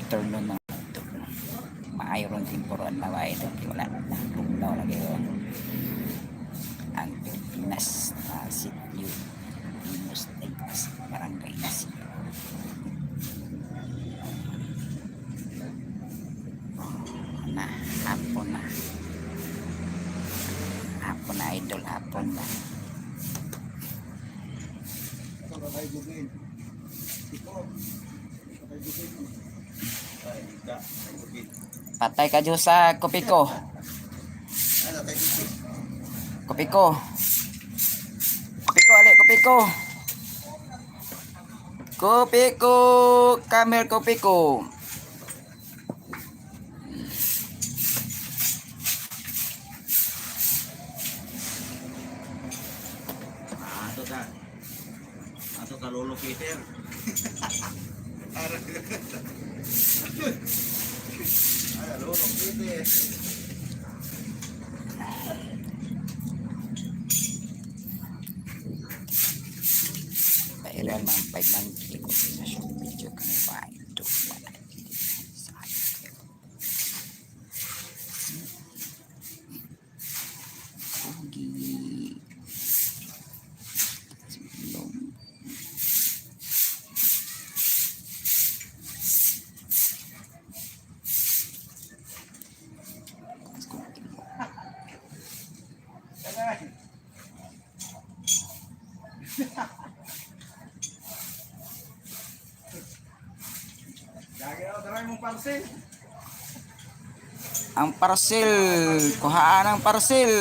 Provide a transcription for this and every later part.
Afternoon, mga idol. Maayo ron timporon, mga idol. Wala na bugnaw lagi oh. Ang Pilipinas na sitio Imus Taypas, Barangay Nasip. Na hapon na. Hapon na, idol, hapon na. Ito ka kay Bugin. Ito. Kay Bugin. Ay, ka. Kay Bugin. Patay ka Diyos sa Kopiko. Ano, kay Bugin? Kopiko. Kopiko, ali, Kopiko. Kopiko, camel Kopiko. Ato ta. Ato ta Lolo Peter. Ay, Lolo Peter. Pailan man 5 monkey ko sa short video kami ba ito wala sa Pogi. Silong. Let's go. Tagay. Lagi ako, taray mong parcel. Ang parcel. Kuhaan ang parcel.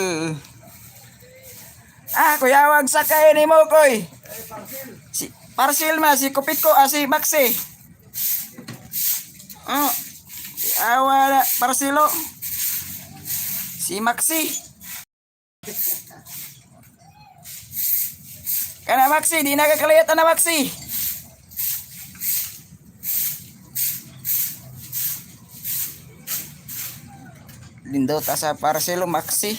Ah, kuya, wag sakay ni mo, koy. Ay, parcel. Si parcel ma, si Kupiko, ah, si Maxi. Oh, awa na, parcelo. Si Maxi. Kana Maxi, di na kakaliyat na Maxi. Lindot sa parcelo Maxi.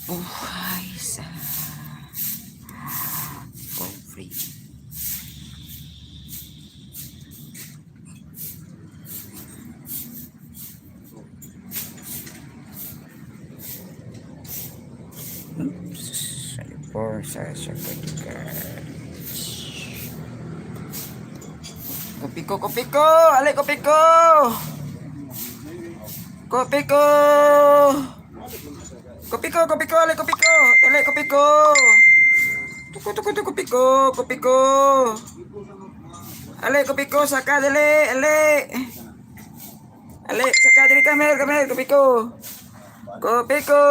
Buhay sa pobre. Oops. Sa sa sa Kopiko, kopiko! Ali, kopiko! Kopiko! Kopiko, kopiko, ali, kopiko! Ali, kopiko! Tuko, tuko, tuko, kopiko, kopiko! Ali, kopiko, saka, dali, ali! Ali, saka, dali, kamer, kamer, kopiko! Kopiko!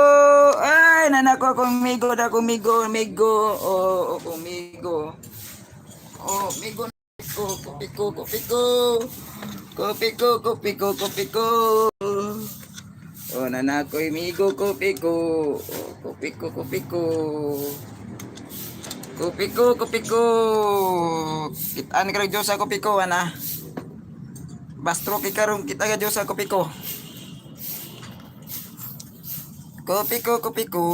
Ay, nanako akong migo, na akong migo, migo, oh, oh, migo. Oh, migo, kopiko, kopiko, kopiko. Kopiko, kopiko, kopiko. Oh, nanakoy migo, kopiko. Oh, kopiko, kopiko. Kopiko, kopiko. Kitaan ka Diyos sa kopiko, ana. Bastro kay karon kita ka Diyos sa kopiko. Kopiko, kopiko.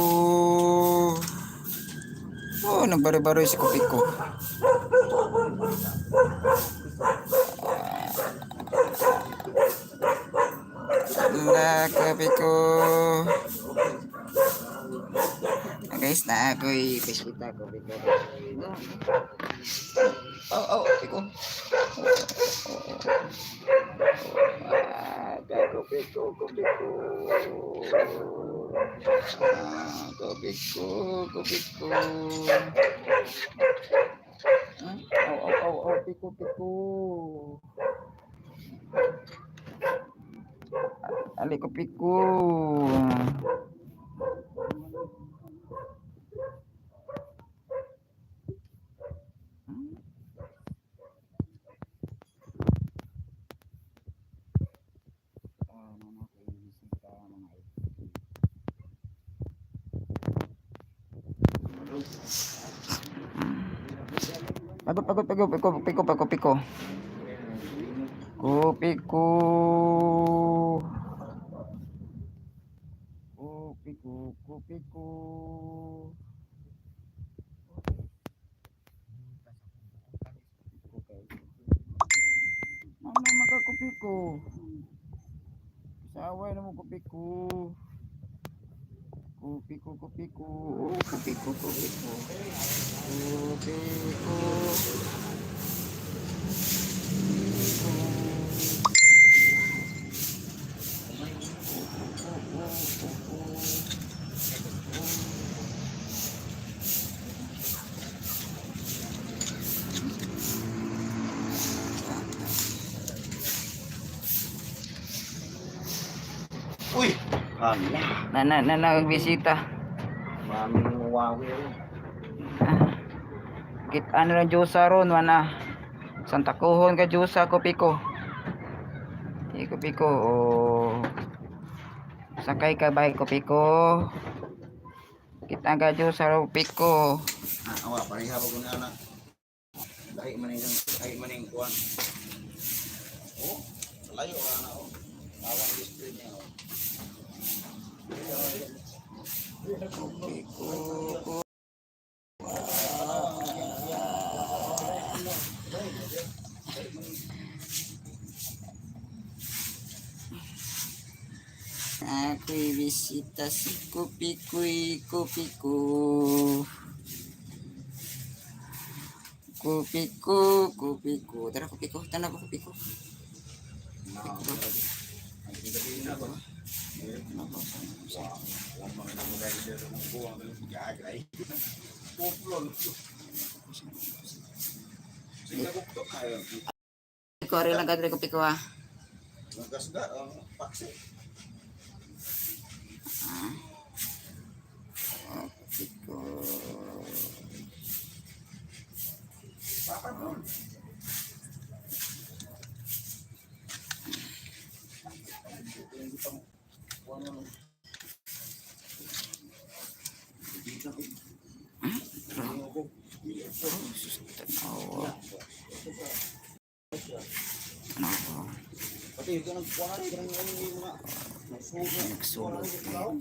Oh, nagbaro-baro si kopiko. La kopiko. Ah, guys, na ako'y bisita kopiko. Oh, kopiko. Ah, kopiko, kopiko. Ah, kopiko, kopiko. Ah, oh, oh, oh, piko, piko. Ali ko piko. Pagod, pagod, pagod, piko, piko, piko, piko. Kopiko. Kopiko, kopiko. Kopiko. Ano makakupiko? Saway na mo kupiko. Kupiko, kupiko. Oh, kupiko, kupiko. Kupiko. Uy! Hala. Na na na nagbisita. Maming wawi rin. Kit ano lang Diyosa ron wana. Santa Kuhon ka Diyosa kopiko. Iko piko o sakay ka bay kopiko. Kita ka Diyosa ro piko. Ah, awa, pareha pa ko na anak. Lahi man yung, lahi man yung kuwan. Oh, layo ka na oh. Awang display niya oh. Kopiko. Ako'y bisita si Kupikoy Kupiko. Kupiko, Kupiko. Tara Kupiko, tanaw ko Kupiko. Kupiko, ari lang kadre Kupiko ah. Nagasga, ang paksi. Kupiko. Tanawa. Tanawa. Pati yung kanang kuwan, kanang yung mga nagsulog. Nagsulog.